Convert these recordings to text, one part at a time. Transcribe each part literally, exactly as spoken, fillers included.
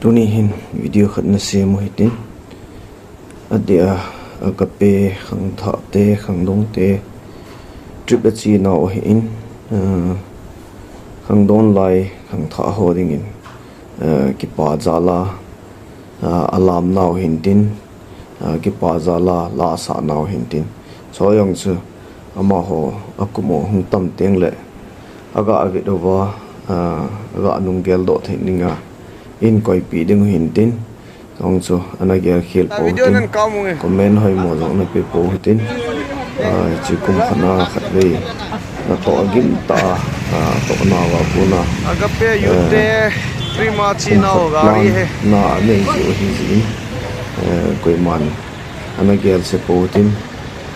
Tuni hin video khat nasem u hitin. Adeh a Agape khangthah te, khangdong te trip achenau ahin, ah, khangdong lai khangthah ho dingin, ah, kipa jal a, ah, alamnau hintin, ah, kipa jal a la asahnau hintin. Chujong chu amaho akum u hung tam teng le aga vet uva, ah, aga nung geldoh thei dinga ahin koipeh ding u hintin. Chujong chu ana gelkhel pou hitin. Comment hoimo jong nape pou hitin. Ah, hiche kum khat na khatvei natoh agim tah a, ah, tohnau a kona, Agape Youth te trip achenau gari hi na anei jiu ahi jeh in, eh, koiman ana gelse pou hitin,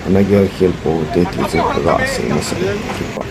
ana gelkhel pou hite ti chu kaga sei masat e, kipah.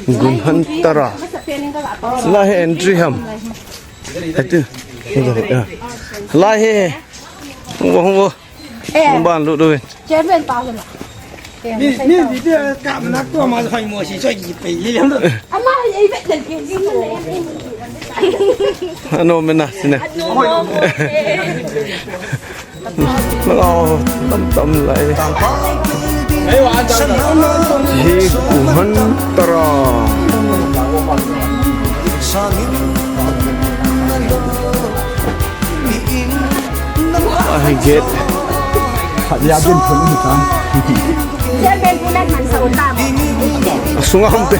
Gunhantara. Lai hi entry ham. Hati. Lai hi. Hung bo, hung bo. Eh. Hung ban lut uvin. Chairman pa ko na. Ni, ni video ka mana ko ma hoi mo si so yi pe yi lam. Ama, eh, bet dan ke. Ano mena sina. Ano. Nang au, tam tam lai. Hi Gunhantara. Ahi gate. Asunga hum te.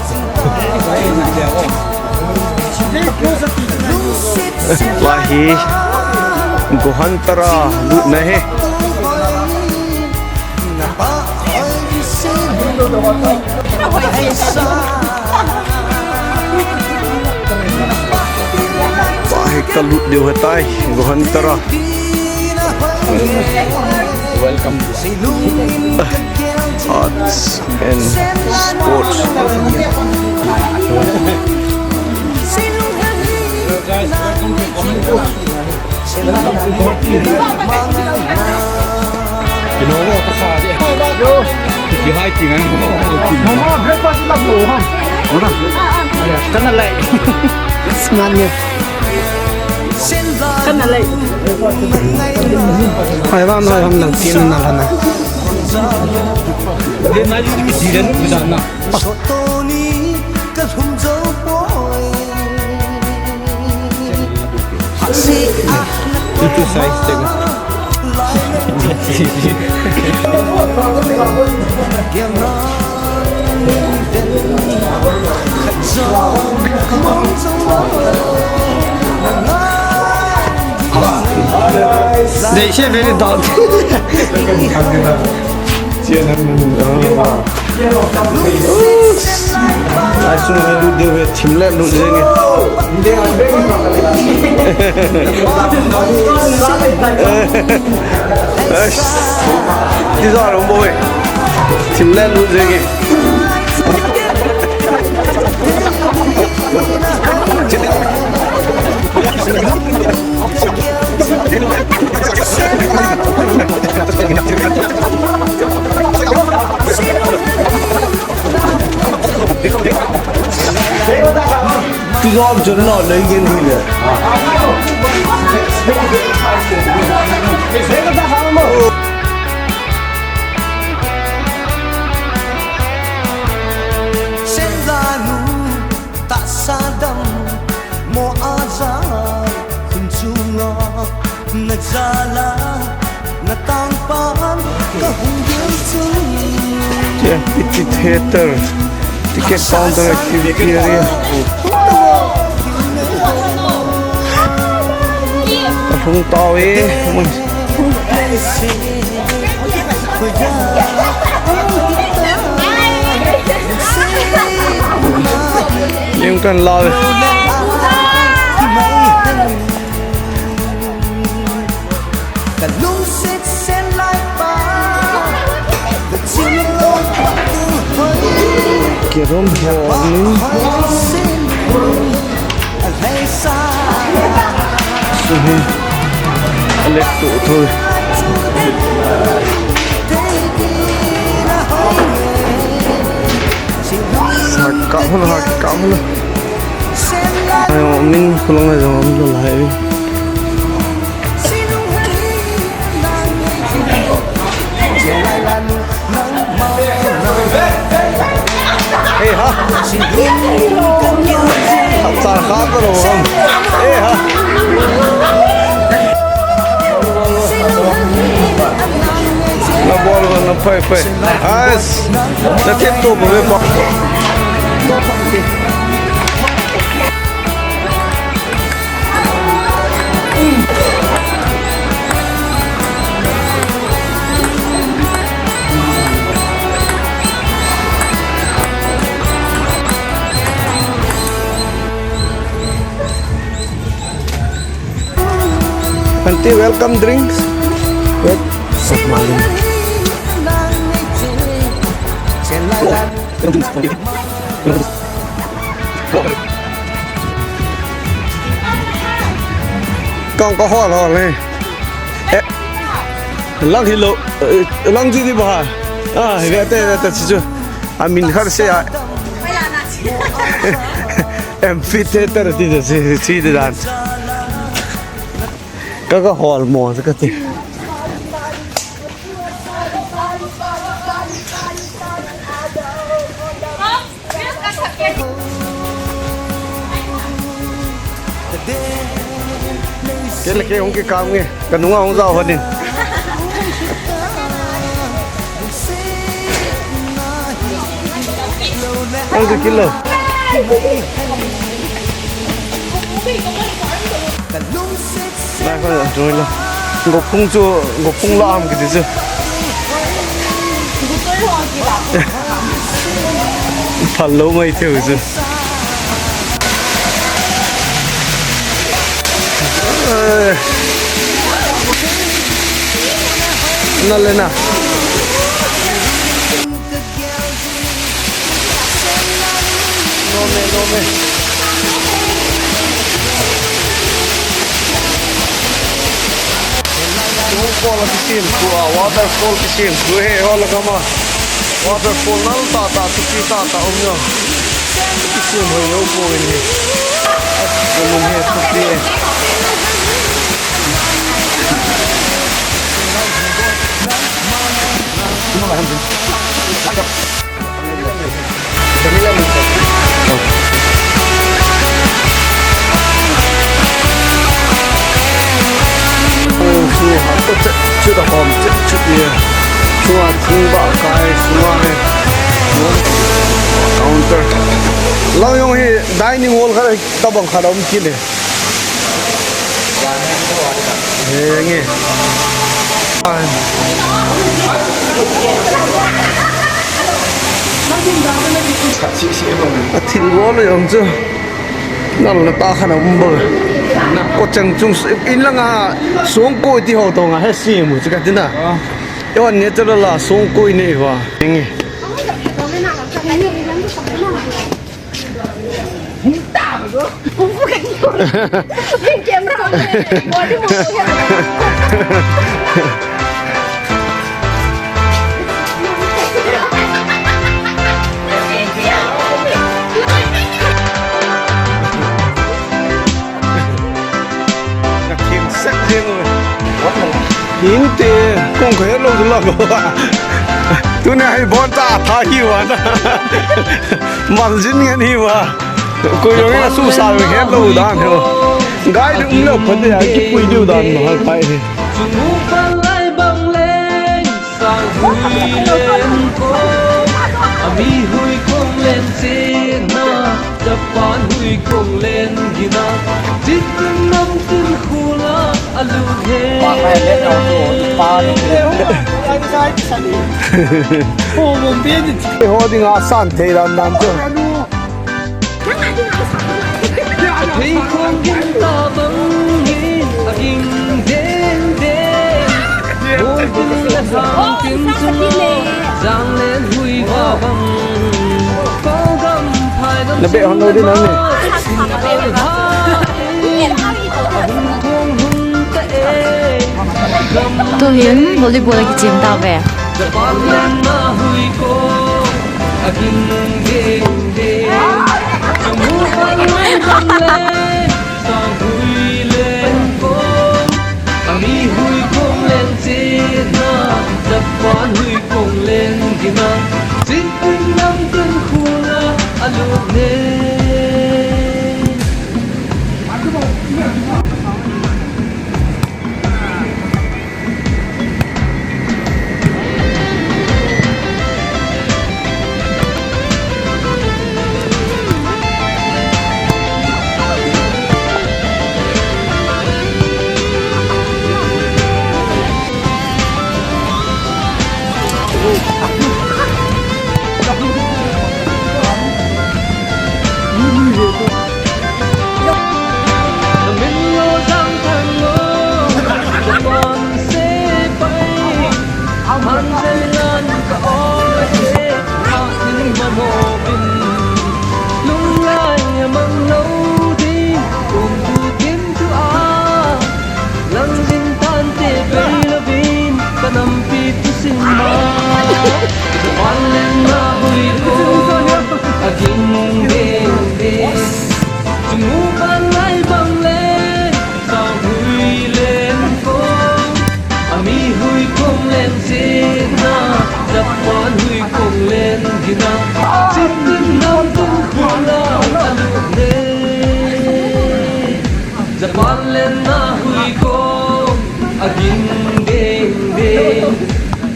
Lai hi Gunhantara lutna ahi. Tua hi kalut diu ahitai, Gunhantara. Welcome. Arts and sports. Kana lai. Sman ne. Kana lai. Hai ba, noi ham nang tin na lana. Sotoni ka lhum jo poi. Itu size tengah. They say very dark. Ai, sung hi lut diu ve, thim le lut jeng e. Ai, ti za lo bo e. Thim le lut jeng e. Tuzom chun no lei gen hi le. Tahsa dam mo a jal khun chunga na jal a na tangpan ka hung ding chun. Theater, ticket counter, activity area. Ahung tao e. Kan la ve. Kirom ho ni. Suhi. Electro thôi. Hak ka hon, hak ka hon. Ai, min kulang ai jong am lo lai. Ei ha. Sar kha ka lo am. Ei ha. Na bol na pai pai. Ais. Na tip to ko ve pa. Auntie, welcome drinks. Wel- Kong ka hol hol ni. Eh, lang hi lo, eh, lang ji di ba? Ah, hi ve te, ve te, chu chu. A min khar se a. Em fit te te ti se, se, se di dan. Ka ka hol mo, ka ti. Kei le kei hung kikam nge, ka nunga hung jao hon in. Hung kikilo. Lai hoi, tung ila. Gophung chu, gophung la ham kiti chu. Phal lou mai thei chu. Eh. Na le na. Nome, nome. Swimming pool a kisem thu a, waterfall kisem thu he, ho la kama. Waterfall nal tata, thupi tata um jong. Kisem hoi lou poi ni. Kalung he thupi e. Sunga thing ba kai, sunga he. Counter. Lang jong hi dining hall khat tabang khat um kit e. Henge. A thil bol jong chu. Nal na ta khan a um bol. Ko chang chung in langa song koi ti ho to nga he si mu chu ka tina. Ewan ne chu la song koi ne va. Henge. Ka theng sek jeng uve. Hinte, kong ka helou chu la ko. Tuni hi bon ta tha hi va na. Mal jin ngen hi va. Ko jong ina su sa helou dan ho. Gai dum lo pha de ya ki pui diu dan ma ha pai hi. Chungu palai bang leng sang hui len ko. Ami hui kong len che na. Japan hui kong len gina, chitin nam tin khula alu he. Pa khai le tau tu, pa ni. Ho mo be ni. Ho ding a san thei ram nam tu. Nang a Thei khong gin tabang hi a ging den den. Bol din le hang tin chung a, jang len hui va bang. Ko gam phai dam. Na be hon lo din ang ni. Tuhin volleyball a kichem tauve. Japan lenna hui kong a ging ding ding.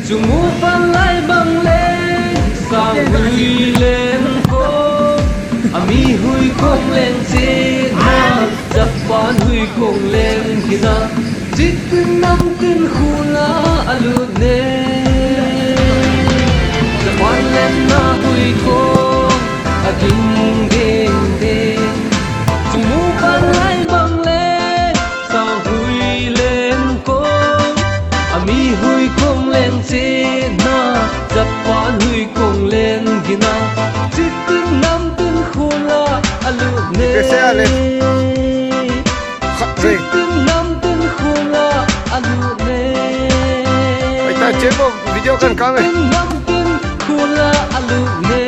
Chumu pan lai bang leng sang hui leng kong, a mi hui kong leng chena. Japan hui kong leng hina, chitin nam tin khula a lut ne. Japan lenna hui kong a ging ding ding. Chumu pan lai bang leng sang hui leng kong, a mi hui kong leng chena. Japan hui kong leng hina, chitin nam tin khula a lut ne. Kese ale. Khat re. Chitin nam tin khula a lut ne. Ai ta chemo video kan kang e. Chitin nam tin khula a lut ne.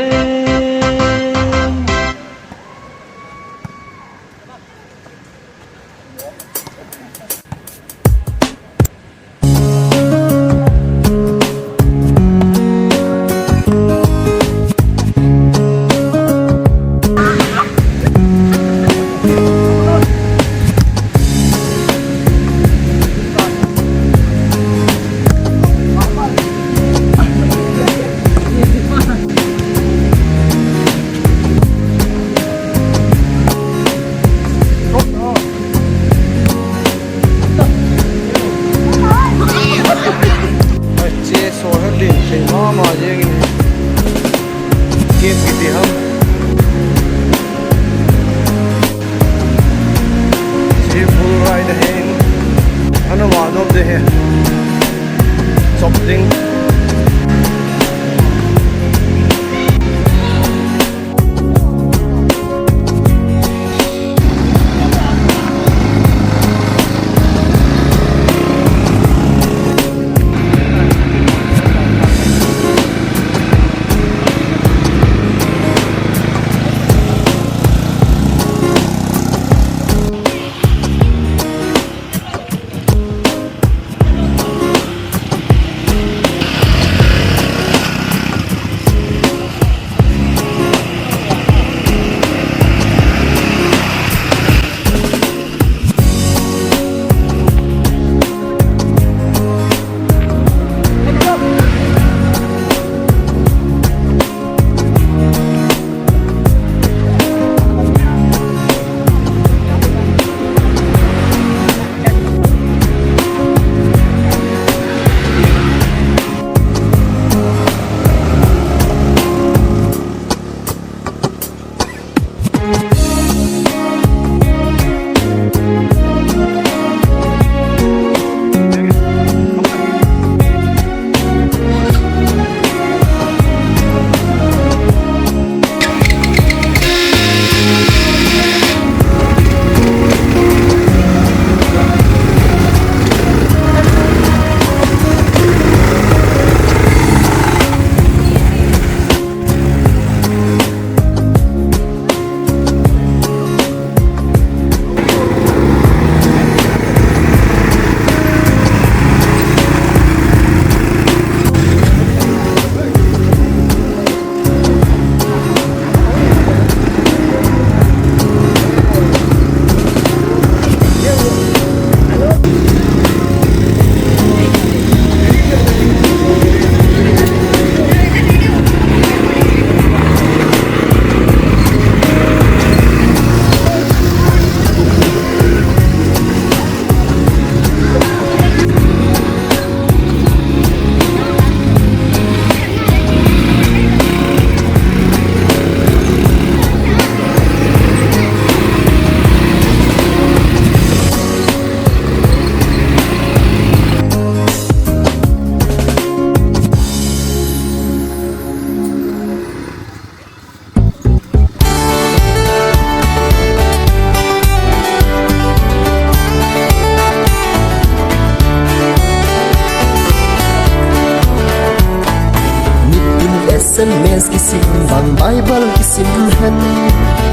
Bible kisim hen,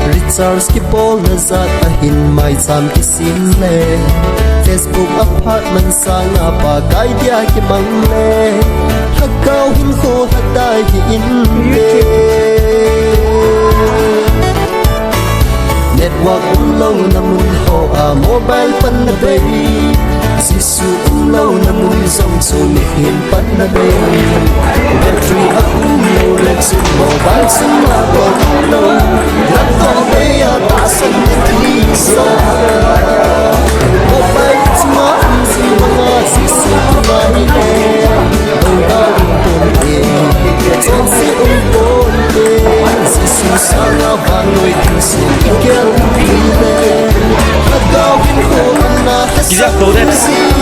recharge kibolna jat ahin maicham kisim le, Facebook a phat man sanga Pakai dia kimang le, Lhagao hinkho lhatai hi inte. Network umlouna mun hoa mobile panna bei, Jesu umlouna mun jong chu mihem panna bei. Battery a umlou le chun mobile chunga bol umlou, laptop bei a tahsan na thisa. Mobile chunga um jing banga Jesu kingai le, Lhagao um ponte, chonse um ponte, Jesu sanga vannoi thilse igel le, Lhagao hinkho anna lhasam jing.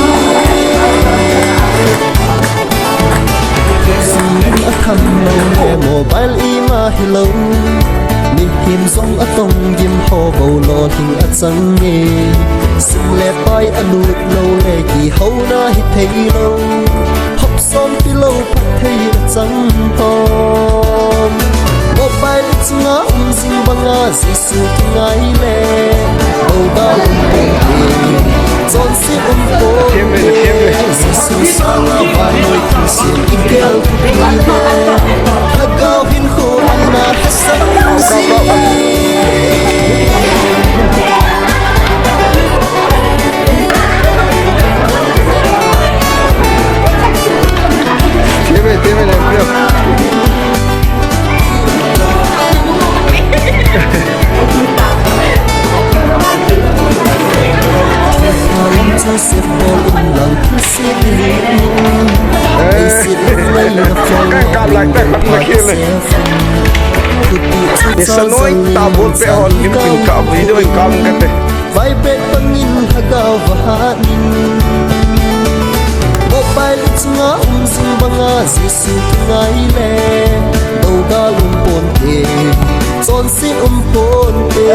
Akham lou le mobile ima hilou, mihem jong atong gim ho bou lolhing achang e. Sum le pai alut lou le kihouna hithei lou, hop som pilou phatthei achang tom. Mobile chunga um jing banga Jesu kingai le, Lhagao um ponte, chonse um ponte, Jesu sanga vannoi thilse igel le, Lhagao hinkho anna lhasam jing. Isa noi ta bol pe hol lim kin ka video in kam ka te. Vai bet bangin Lhagao vahanin, mobile chunga um jing banga Jesu kingai le, Lhagao um ponte, chonse um ponte,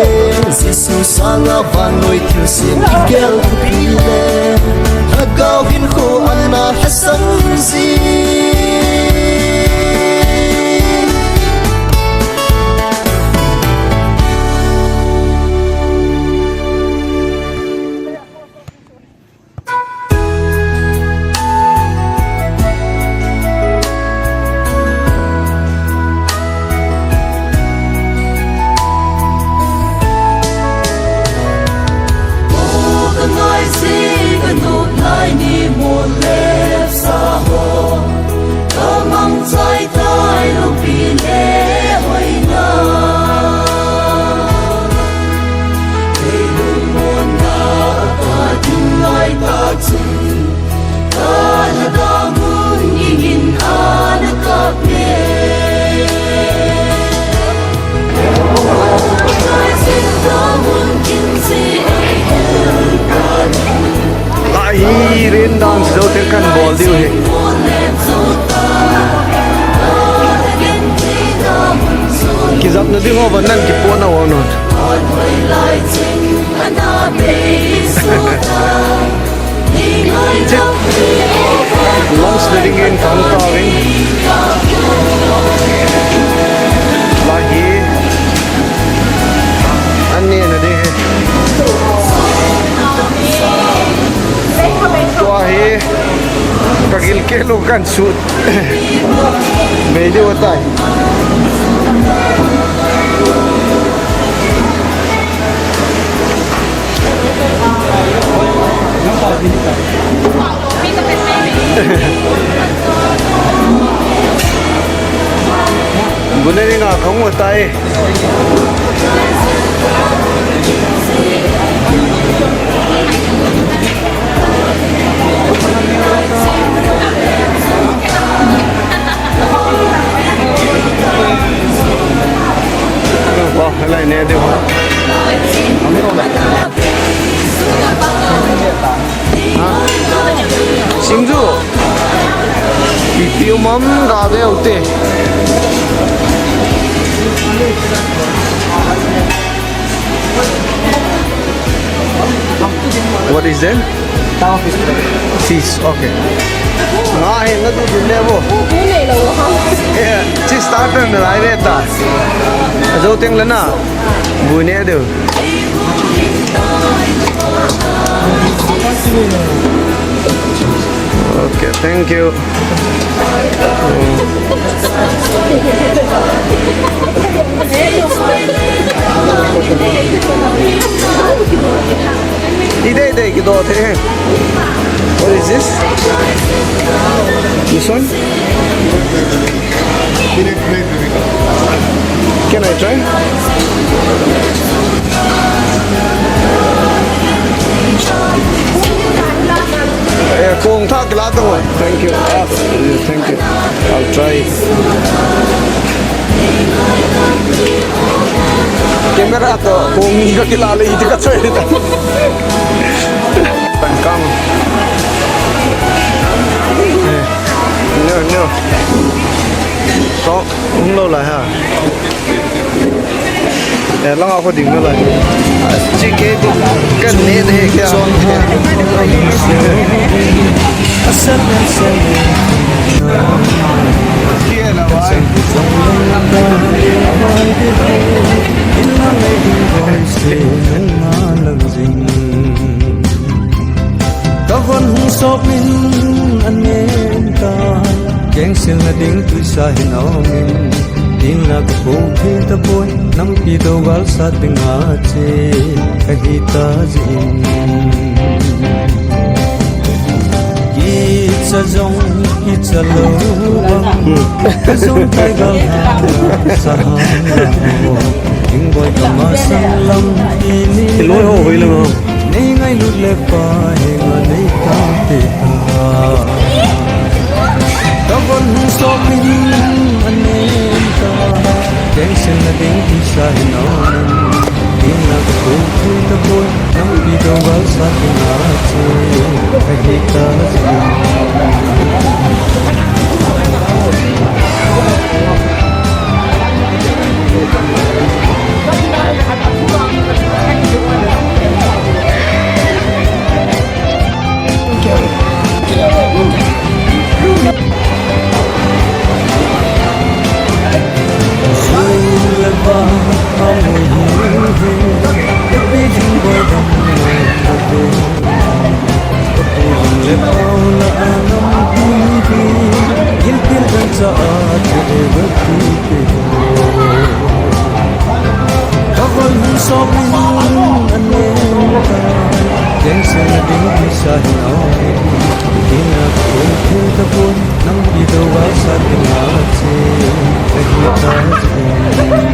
Jesu sanga vannoi thilse igel le, Lhagao hinkho anna lhasam jing. Lahi rin dan si dote kan bol diu hi. Kijapna ding ho van nan kipona ho non. Lunch na dingin ka hung tauvin. Lahi. An nehna ding hi. Tua hi. Ka gilkel u kan sut. Bei diu atai. Buna ni nga kong utai. Singju. Ipi umam ga ve ute. What is that? Tao fish. Fish, okay. Nga hi na du du le bo. Chi starter na lai ve ta. Ajo teng le na. Bu ne deu. Okay, thank you. Ide, ide, kido the. What is this? This one? Can I try? Yeah, kong tha kila tong. Thank you. Ah, yeah, thank you. I'll try it. Camera to kong ni ka kila le iti ka choi ta. Tangkang. No, no. To, um lo la ha. Eh, lang ako ding na lai. Chi ke ko kan ne de kya. Kya na bhai. Ka von hung sop in a nem ta, kengsilna ding tuisa hin a um in, ding la ka pu thei ta poi, nampi do gal sa ding a che, ka hi ta jin. Kicha jong, kicha lo bang, ka jong kai gal ha, sa ha la ho, ding boi ka ma sang lam, ki ni. Ki loi ho hoi le ma. Nei ngailut le pa henga nei tante ta. Ka von hung sop in a nem ta. Kengsilna ding tuisa hin a um in. Ding la ka pu thei ta poi. Nampi do gal sa ding a che. Ka hi ta jin. Ka von hung sop in a nem ta, kengsilna ding tuisa hin a um in, ding la ka pu thei ta poi, nampi do gal sa ding a che, ka hi ta jin.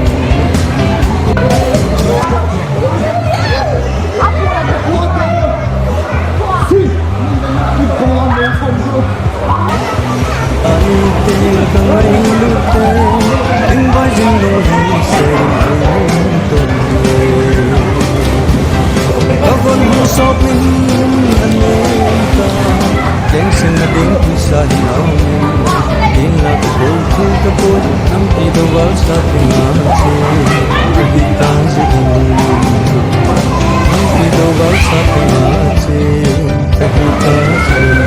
Ka von hung sop in a nem ta, kengsilna ding tuisa hin a um in, ding la ka pu thei ta poi, nampi do gal sa ding a che, ka hi ta jin. Nampi do gal sa ding a che, ka hi ta jin.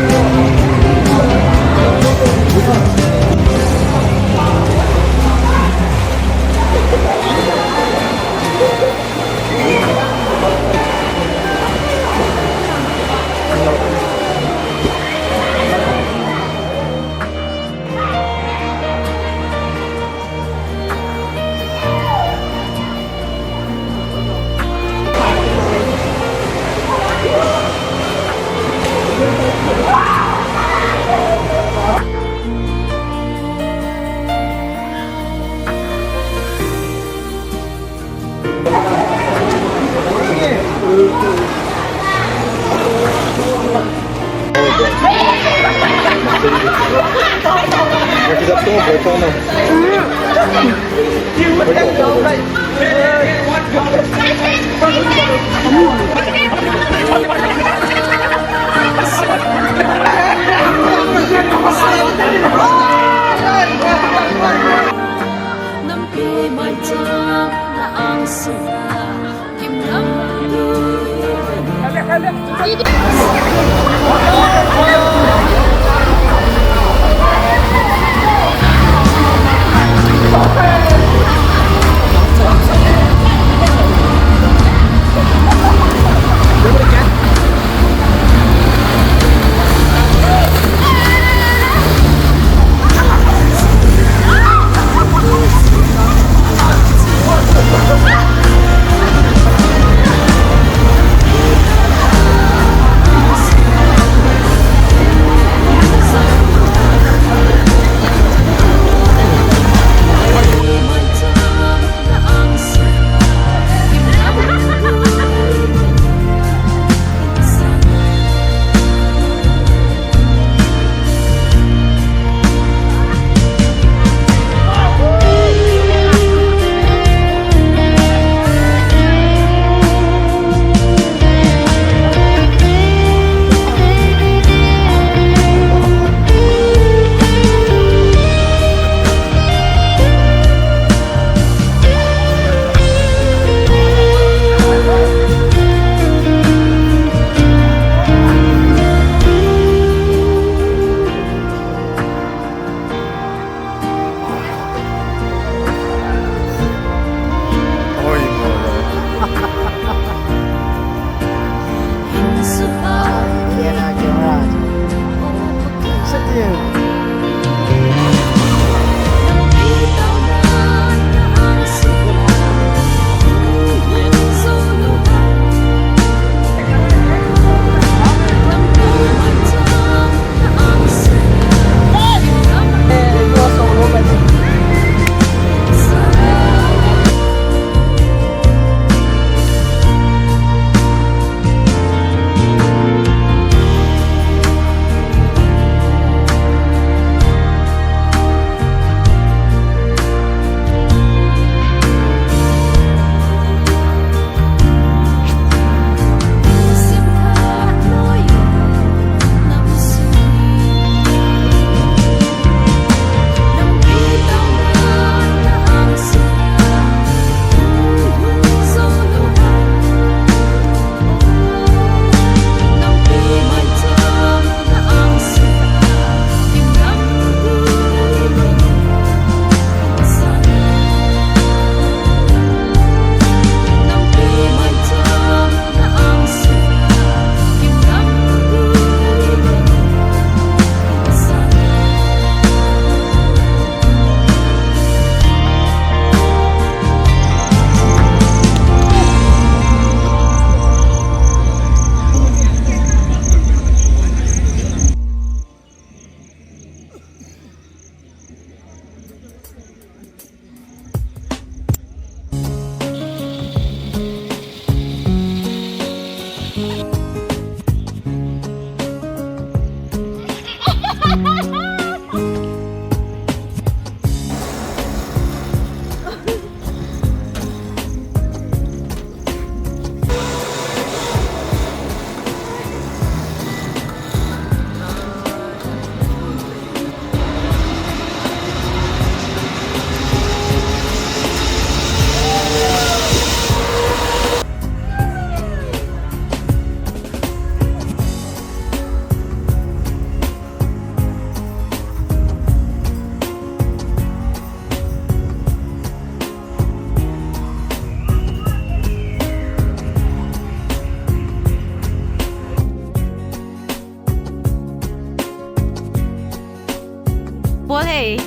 Nampi mai cham na ang sunga kim lam du. Bol hei.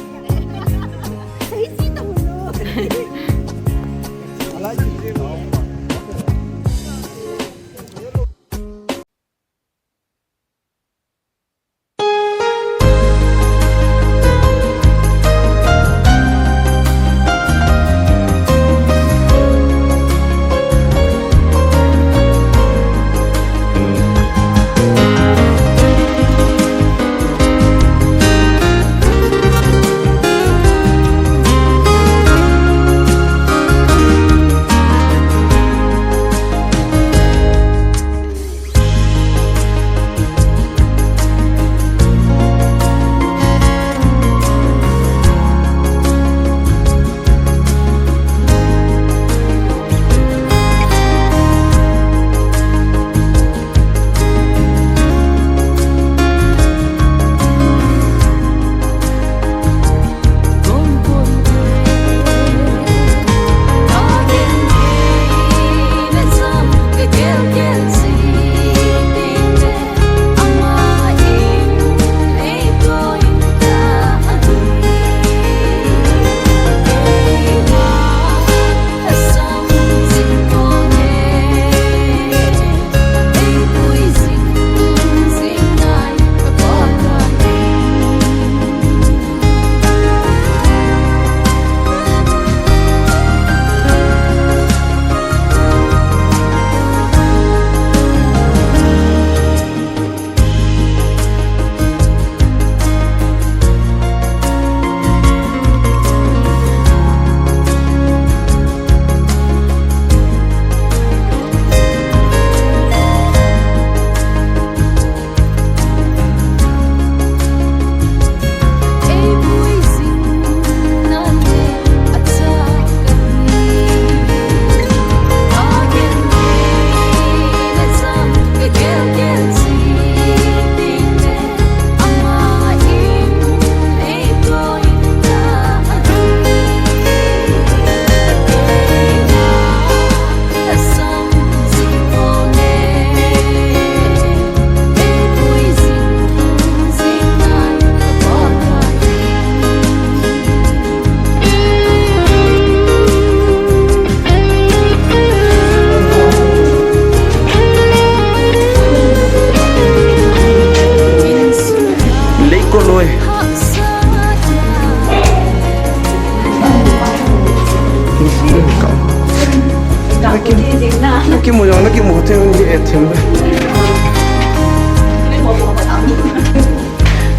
Kimu jong na kimu thei un, hi e thim.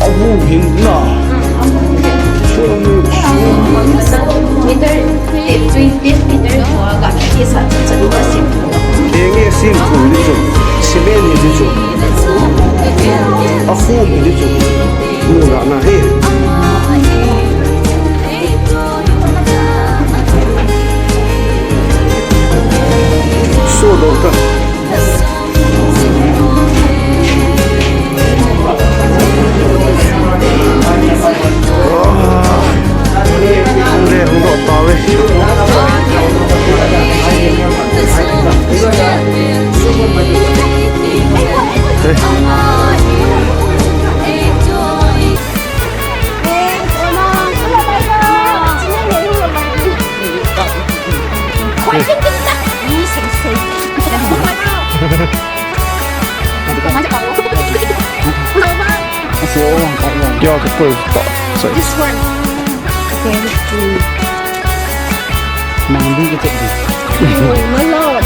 Abu hin na. Meter, twenty meter. Enge sim pu di chu. Cement di chu. Akhum di chu. Mu la na he. So, doctor. Yo, ka poi ta. Sorry. This one. Okay, let's do. Nang ding ka check ding. Oi, malon.